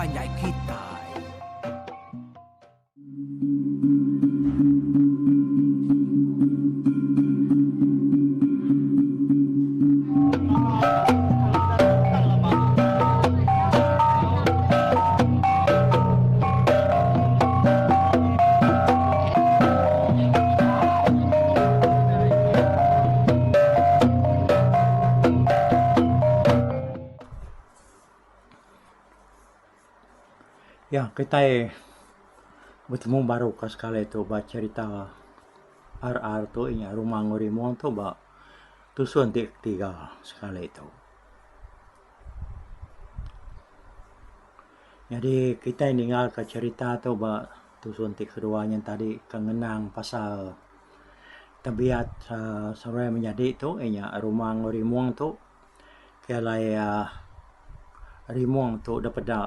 panjai kitai. Ya kitai betemu baru ka sekali tu ba cherita RR tu inya Rumah Enggau Rimong tu ba tusun ti ketiga sekali tu. Nyadi kitai ninga ka cherita tu ba tusun ti kedua nyen tadi ke ngenang pasal tebiat uhh seruai menyadi tu inya Rumah Enggau Rimong tu. Ke alai uhh rimong tu da peda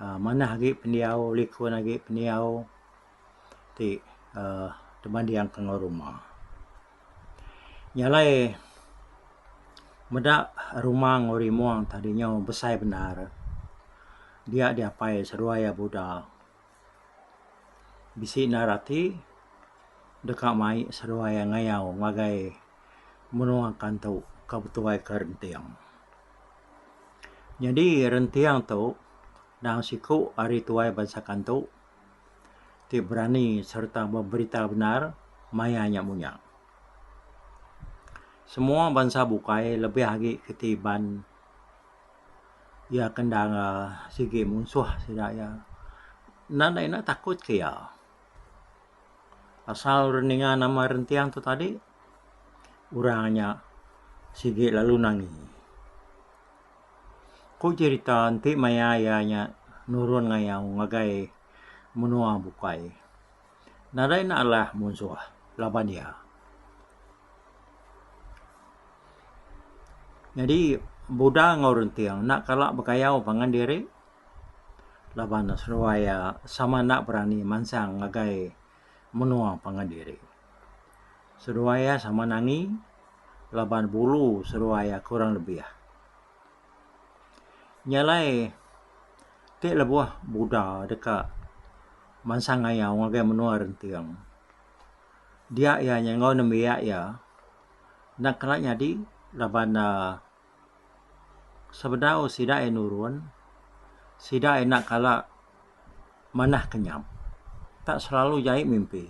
uhh manah agi pendiau likun agi pendiau ti uhh tebanding ke enggau rumah. Nya alai meda rumah enggau rimong tadi nyau besai bendar dia diapai seduai iya buda. Bisi endar ati deka mai seduai iya ngayau ngagai menua kantu ke betuai ke renting. Nyadi renting tu endang siku ari tuai bansa kantu ti berani sereta beberita bendar maya nya munya. Semua bansa bukai lebih agi kiti Iban iya ke endang sigi munsuh sida iya enda enda takut ke iya. Asal orang ninga nama renting tu tadi orang nya sigi lalu nangi. Ku cherita enti maya iya nya nurun ngayau ngagai menua bukai nadai ne alah munsuh laban iya. Nyadi Buda enggau renting enda kala bekayau pangan diri. Laban seduai iya sama enda berani mansang ngagai menua pangan diri. Seduai iya sama nangi laban bulu seduai iya kurang lebih. Nya alai ti lebuh Buddha deka mansang ngayau ngagai menua Renting dia iya nyenggau nembiak iya enda kala nyadi laban uhh Sebedau sida iya nurun, sida iya enda kala manah kenyap. Tak selalu jai mimpi.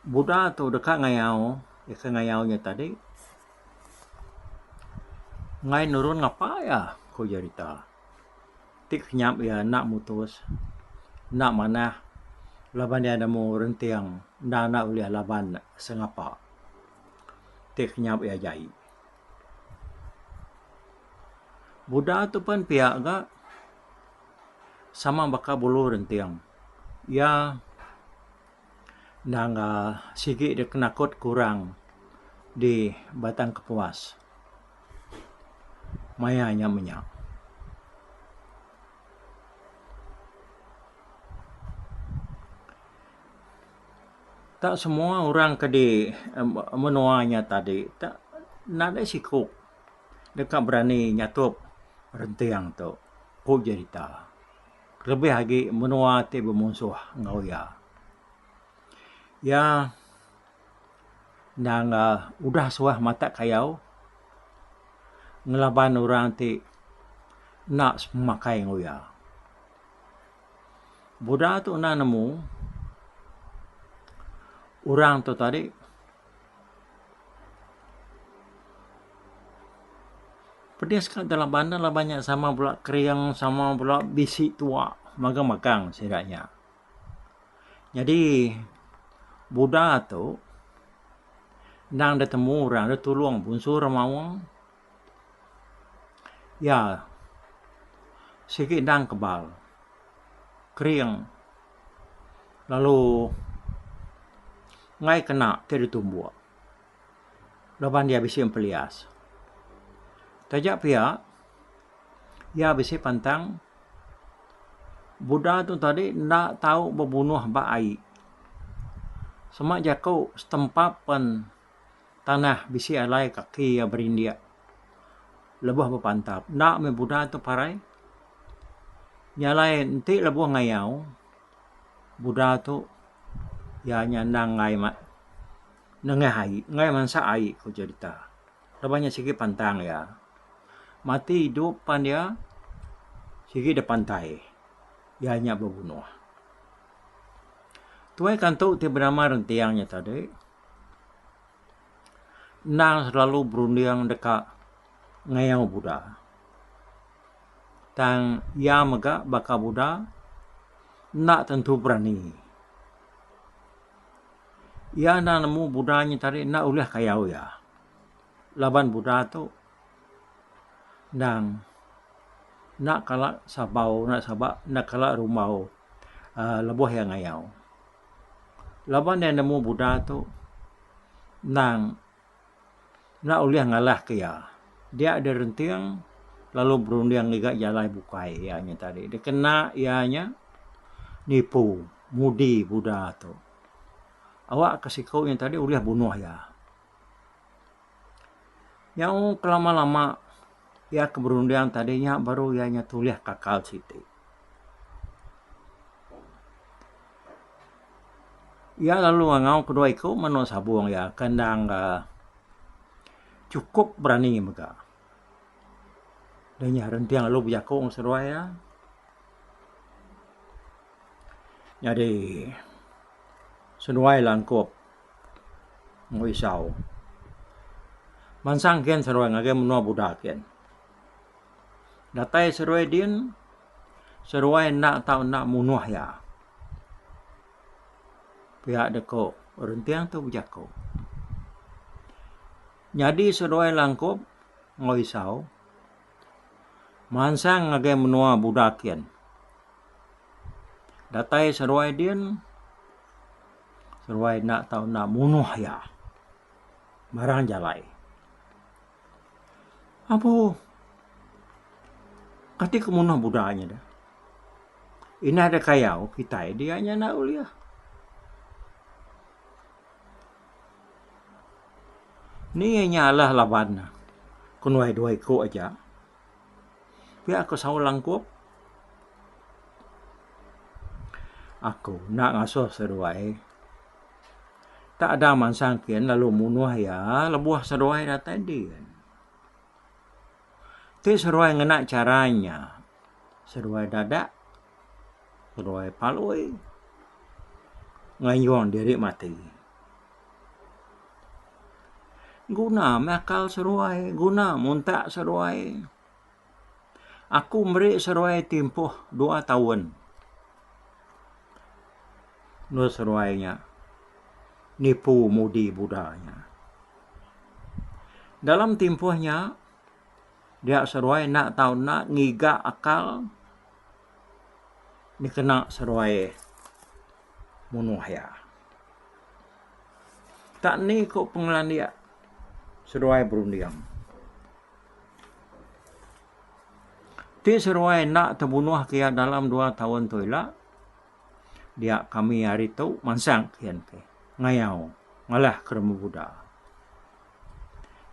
Buda tu deka ngayau, deka ngayau nya tadi enggai nurun ngapa iya, ku jerita. Ti kenyap iya enda mutus, enda manah laban iya nemu renting enda enda ulih laban sengapa. Ti kenyap iya jai. Buda tu pen pia ga sama baka bulu renting. Iya endang sigi deka nakut ke orang di Batang Kapuas maya nya menya. Tak semua orang ke di menua nya tadi tak nadai siku deka berani nyatup renting tu, ku jerita. Kelebih agi menua ti bemunsuh enggau iya. Iya endang udah suah matak kayau ngelaban orang ti enda semakai enggau iya. Buda tu enda nemu orang tu tadi pedis ka dalam bandar laban nya sama bela kering sama bela bisi tuak magang magang sida nya. Nyadi Buda tu endang da temu orang da tulung bunsu remaung. Iya sigi endang kebal kering lalu enggai kena ti ditumbuk laban iya bisi empelias. Taja pia iya bisi pantang Buddha tu tadi enda tau bebunuh ba ai. Sema jaku setempap pen. Tanah bisi alai kaki iya berindik. Lebuh bepantap enda meh Buda tu parai. Nya alai enti lebuh ngayau Buda tu iya nya endang enggai nengah ai enggai mansa ai ku jerita. Laban nya sigi pantang iya. Mati idup pan iya sigi da pantai iya nya bebunuh. Tuai kantu ti benama Rentiang nya tadi endang selalu berunding deka ngayau Buda. Tang iya mega baka Buda enda tentu berani. Iya enda nemu Buda nya tadi enda ulih kayau iya. Laban Buda tu endang enda kala sabau enda saba enda kala rumbau uhh lebuh iya ngayau. Laban iya nemu Buda tu endang enda ulih ngalah ke iya. Dia deh renting lalu berunding ngiga jalai bukai iya nya tadi. Dikena iya nya nipu mudi Buda tu. Awak ke siku nya tadi ulih bunuh iya. Nyau kelama lama iya ke berunding tadi nya baru iya nya tulih kakal siti. Iya lalu ngangau kedua iku menu sabung iya ke endang uhh chukup berani mega. Dah nya renting lalu bejaku ngan seduai iya. Nyadi seduai langkup enggau isau. Mansang kin seduai ngagai menua Buda kin. Datai seduai din seduai enda tau enda munuh iya. Pia deka renting tu bejaku. Nyadi seduai langkup enggau isau mansang ngagai menua Buda kin. Datai seduai din seduai enda tau enda munuh iya barang jalai. Apu kati ku munuh buda nya deh. Indah da kayau kitai dia nya enda ulih. Ni inya alah laban ne ku nuai dua iku aja. Pia ku saul langkup. Aku enda ngasuh seduai. Tak ada mansang kin lalu munuh iya lebuh seduai datai din. Ti seduai ngena chara nya, seduai dadak, seduai palui ngayung diri mati. Guna meh akal seduai, guna muntak seduai. Aku meri seduai timpuh dua taun. Endur seduai nya nipu mudi Buddha nya. Dalam timpuh nya dia seduai enda tau enda ngiga akal dikena seduai munuh iya. Tak ni ku pengelandik seduai berunding. Ti seduai enda tebunuh ke iya dalam dua taun tu ila, dia kami hari tu mansang kian ke ngayau ngalah ke remu Buddha.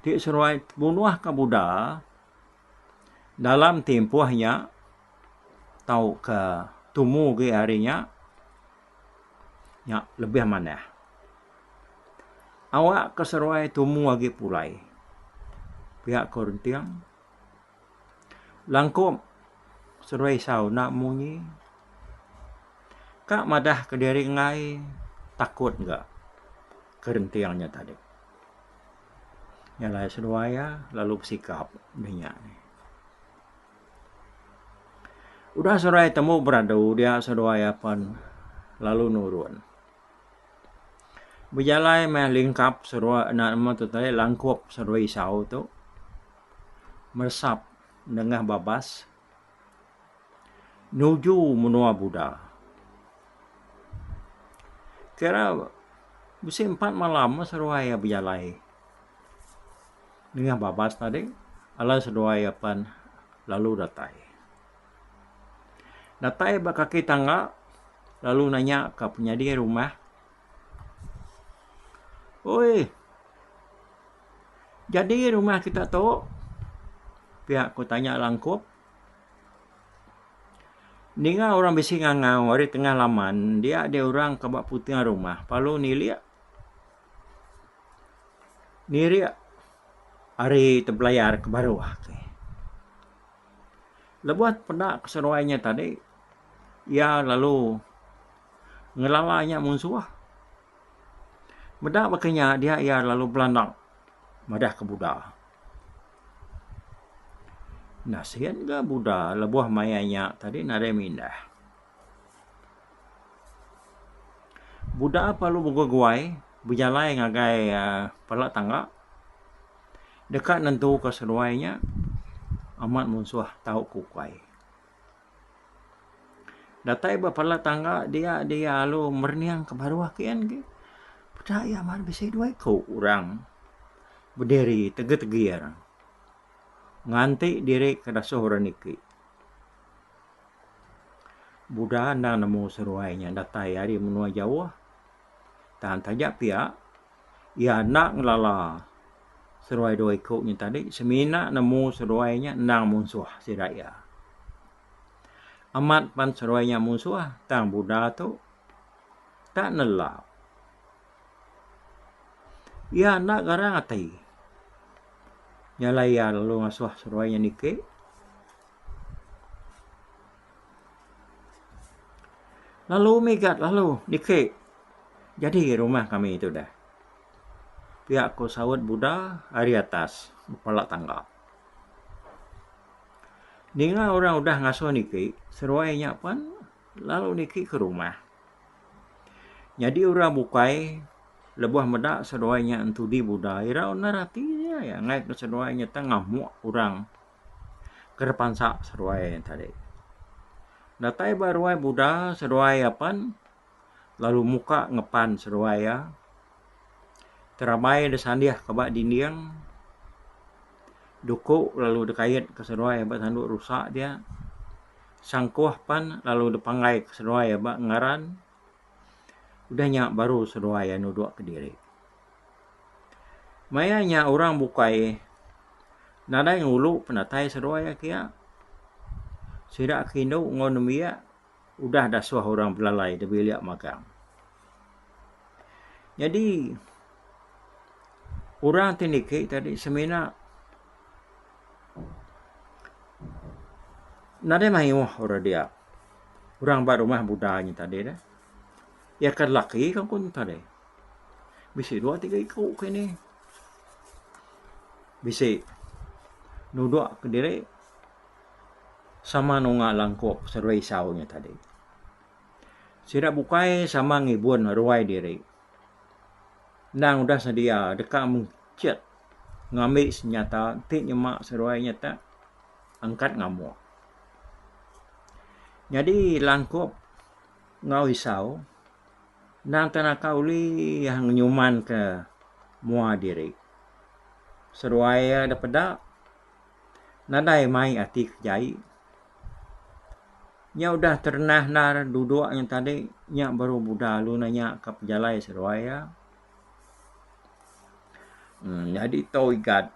Ti seduai tebunuh ka Buddha dalam timpuh nya tauka tumu agi hari nya, nya lebih manah. Awak ke seruai tumu agi pulai. Pia ko Renting. Langkup seruai isau enda munyi. Ka madah kediri enggai takut ga ke Renting nya tadi. Nya alai seduai iya lalu besikap deh nya. Udah seduai tembu beradu dia seduai apan lalu nurun. Bejalai meh lingkap seduai enda nemu tu tadi langkup seduai isau tu meresap nengah babas nuju menua Buda. Kira bisi empat malam meh seduai iya bejalai nengah babas tadi alai seduai iya pan lalu datai. Datai ba kaki tangga lalu nanya ka penyadi rumah. Oi. Jadi rumah kita tu. Pia ku tanya Langkup. Ninga orang bisi ngangau ari tengah laman dia deh orang ke ba puting rumah lalu nilik nirik ari tebelayar ke baruh agi. Lebuh peda ke seduai nya tadi iya lalu ngelala nya munsuh. Meda baka nya dia iya lalu belanda madah ke Buda. Nasin ga Buda lebuh maya nya tadi nadai mindah. Buda perlu beguai-guai bejalai ngagai aaa pala tangga deka nentuka seduai nya amat munsuh tau ke ukai. Datai ba pala tangga dia dia lalu merening ke baruh kian agi peda iya amat bisi dua iku orang bediri tegir-tegir nganti diri ke dasuh orang niki. Buda enda nemu seruai nya datai ari menua jauh tang taja pia iya enda ngelala seruai dua iku nya tadi semina nemu seruai nya endang munsuh sida iya. Amat pan seruai nya munsuh tang Buddha tu tak nelap. Iya enda garang ati. Nya alai iya lalu ngasuh seruai nya niki. Lalu migat lalu niki jadi rumah kami tu deh. Pia ku saut Buddha ari atas kepala tangga. Ninga orang udah ngasuh niki, seruai nya pan lalu niki ke rumah. Nyadi orang bukai lebuh meda seduai nya entudi Buddha irau endar ati iya enggai ke seduai nya tang ngamuk orang ke repansa seduai nya tadi. Datai ba ruai Buddha seduai iya pan lalu muka ngepan seduai iya. Terabai da sandih ke ba dinding duku lalu dikait ke seduai ba tandu rusa dia. Sangkuh pan lalu dipanggai ke seduai ba ngaran. Udah nya baru seduai iya nudok kediri. Maya nya orang bukai nadai ngulu penatai seduai iya kia. Sida ke indu enggau nembiak udah dasuh orang belalai da bilik magang. Nyadi orang ti niki tadi semina nadai mayuh orang dia. Orang ba rumah Buddha nya tadi deh. Iya ke lelaki ka ku tadi. Bisi dua tiga iku kini. Bisi nudok kediri sama nunga langkup seduai isau nya tadi. Sida bukai sama ngibun ruai diri. Endang udah sedia deka mengkit ngambi senyata ti nyema seduai nya te angkat ngamuk. Nyadi langkup enggau isau endang tenaka ulih ngenyumanka mua diri. Seduai iya da peda. Nadai mai ati ke jai. Nya udah terenah endar duduk nya tadi nya baru Buddha lalu nanya ka pejalai seduai iya. Uhh nyadi tu igat.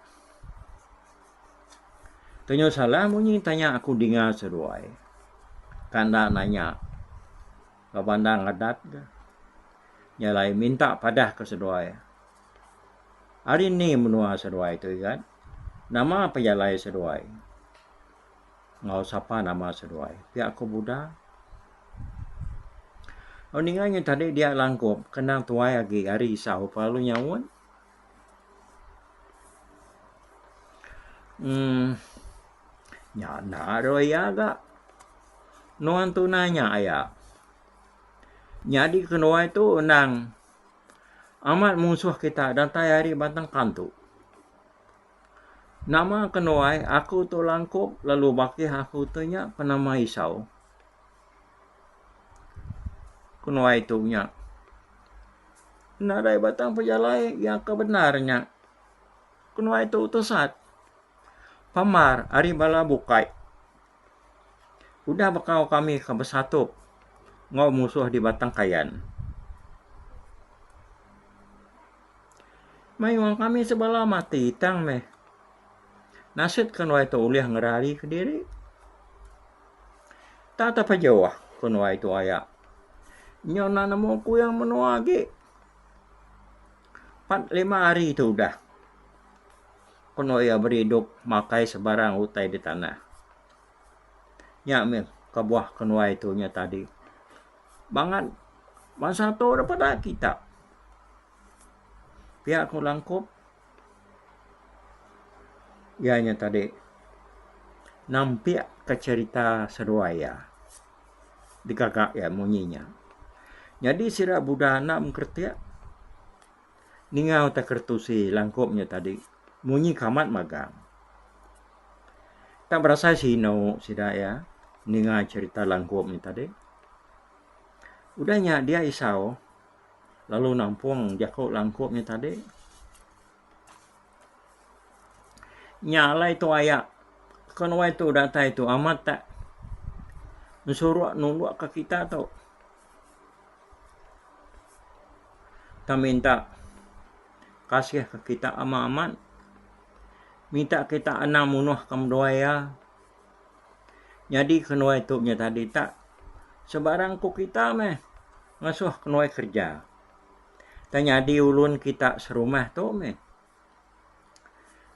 Tenyu salah munyi tanya aku dinga seduai. Ka enda nanya laban enda ngadat ga. Nya alai minta padah ka seduai. Ari ni menua seduai tu igat? Nama pejalai seduai? Enggau sapa nama seduai? Pia ku Buddha. Au ninga nya tadi dia langkup kenang tuai agi ari isau lalu nyaut. Uhh nya enda dau iya ga. Nuan tu nanya aya. Nyadi kenuai tu endang. Amat munsuh kita datai ari Batang Kantu. Nama kenuai aku tu Langkup lalu bakih aku tu nya penama Isau. Kenuai tu nya nadai batang pejalai iya ke bendar nya. Kenuai tu tesat pamar ari bala bukai. Udah bekau kami ke besatup enggau musuh di Batang Kayan. Mayuh kami sebala mati tang meh. Nasit kenuai tu ulih ngerari kediri. Tak tepejuh kenuai tu aya. Nyau enda nemu kuyang menua agi. 45 hari tu udah kenuai iya beridup makai sebarang utai di tanah. Nya mih kebuah kenuai tu nya tadi. Bangat bansa tu daripada kita. Pia ku Langkup. Iya nya tadi nampik ka cherita seduai iya digaga iya munyi nya. Nyadi sida Buddha enda mengkeretik ninga utai keretusi Langkup nya tadi munyi ke amat magang. Tak berasai sinu sida iya ninga cherita Langkup nya tadi. Udah nya dia Isau. Lalu nampung jaku langkup nya tadi. Nya alai tu aya ke nuai tu datai tu amat tak ensuruk nunduk ke kita tu. Tang minta kasih ke kita amat amat minta kita anang munuh ke menduai iya. Nyadi ke nuai tu nya tadi tak sebarang ku kita meh. Ngasuh kenuai kereja. Tang nyadi ulun kita serumah tu meh.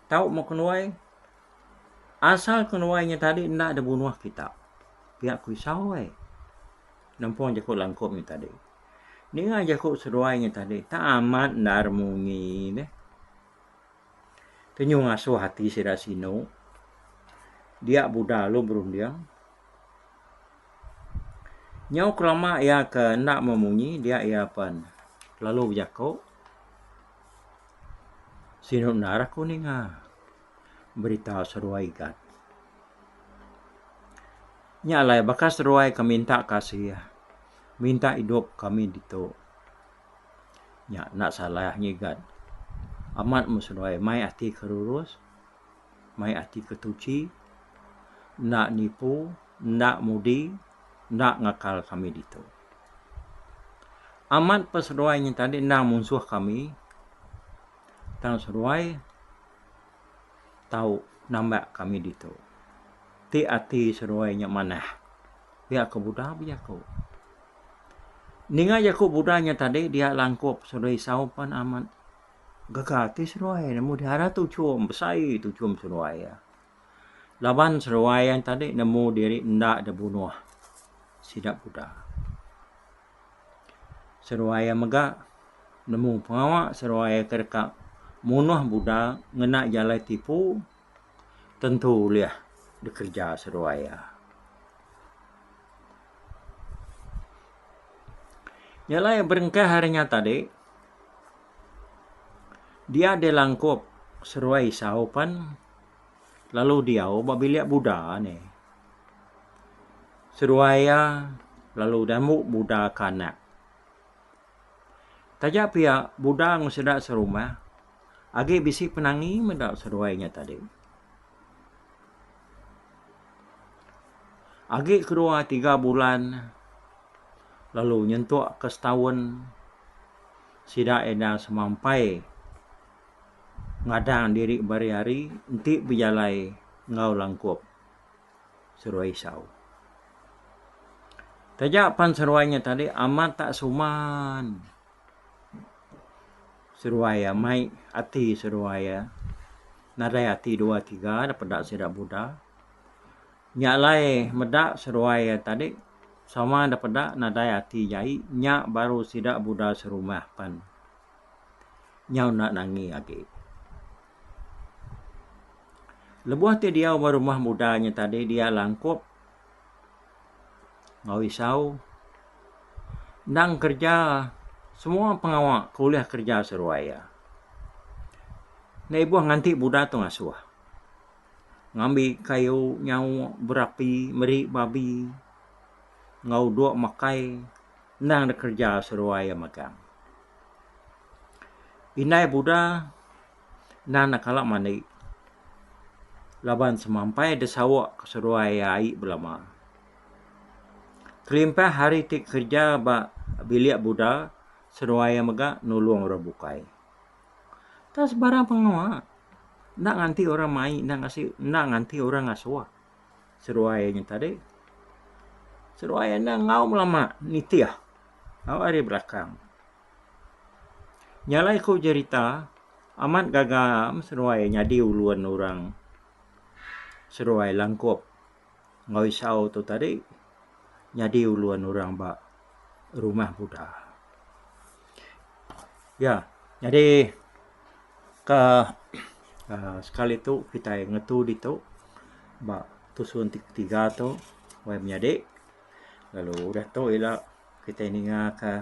Tau meh kenuai. Asal kenuai nya tadi enda dibunuh kita. Pia ku Isau ai. Nempung jaku Langkup nya tadi. Ninga jaku seduai nya tadi tak amat endar munyi deh. Tenyu ngasuh ati sida sinu. Dia Buda lalu berunding. Nyau kelama iya ke enda memunyi dia iya pen lalu bejaku sinu endar aku ninga berita seduai igat. Nya alai baka seduai ke minta kasih minta idup kami ditu nya enda salah ngigat amat meh seduai mai ati ke rurus. Mai ati ke tuchi, enda nipu, enda mudi, enda ngakal kami ditu. Amat pa seduai nyin tadi endang munsuh kami, tang seduai tau nambak kami ditu. Ti ati seduai nya manah, pia ke Buddha bejaku. Ninga jaku Buddha nya tadi dia langkup seduai Isau pan amat. Gaga ati seduai nemu dihara tuchum besai tuchum seduai iya. Laban seduai iya tadi nemu diri enda dibunuh sida Buddha. Seduai iya mega nemu pengawa seduai iya ke deka munuh Buddha ngena jalai tipu tentu ulih dikereja seduai iya. Jalai berengkah ari nya tadi. Dia dilangkup seruai Isau pan lalu diau ba bilik Buddha nih. Seruai iya lalu dambu Buddha ke anak. Taja pia Buddha enggau sida serumah agi bisi penangi meda seruai nya tadi. Agi kedua tiga bulan lalu nyentuk ke setaun. Sida enda semampai ngadang diri bari-hari enti bejalai enggau langkup seruai Isau. Taja pan seruai nya tadi amat tak suman seruai iya mai ati seruai iya nadai ati dua tiga da peda sida Buddha. Nya alai meda seduai iya tadi sama da peda nadai ati jai nya baru sida Buddha serumah pan nyau enda nangi agi. Lebuh ti diau ba rumah Buddha nya tadi dia langkup enggau Isau endang kereja semua pengawa ke ulih kereja seduai iya. Enda ibuh nganti Buddha tu ngasuh. Ngambi kayu nyauk berapi meri babi enggau duk makai endang dek kereja seduai iya magang. Indai Buda endang enda kala mandi laban semampai dek sauk ke seduai iya ai belama. Kelimpah hari ti kereja ba bilik Buda seduai iya mega nulung orang bukai. Tang sebarang pengawa. Enda nganti orang mai enda ngasi enda nganti orang ngasuh seduai nya tadi. Seduai enda enggau melama nitih au ari belakang. Nya alai ku jerita amat gaga seduai nyadi ulun orang seduai langkup enggau isau tu tadi nyadi ulun orang ba rumah Buddha. Ya nyadi ka uhh sekali tu kitai ngetu ditu ba tusun ti ketiga tu wai menyadi lalu udah tu ila kitai ninga ka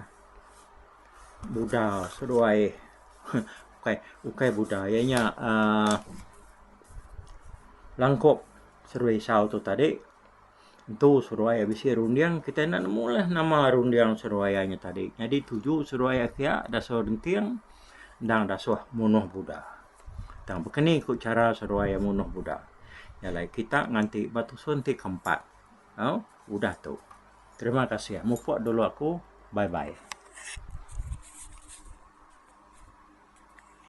Buddha seduai ukai ukai Buddha iya nya uhh Langkup seduai isau tu tadi Entu seduai bisi runding kitai enda nemu lah nama runding seduai iya nya tadi. Nyadi tuju seduai iya kiya dasuh renting endang dasuh munuh Buddha. Tang bekeni ku chara seduai iya munuh Buddha. Nya alai kita nganti ba tusun ti keempat au udah tu. Terima kasih. Mupuk dulu aku. Bye bye.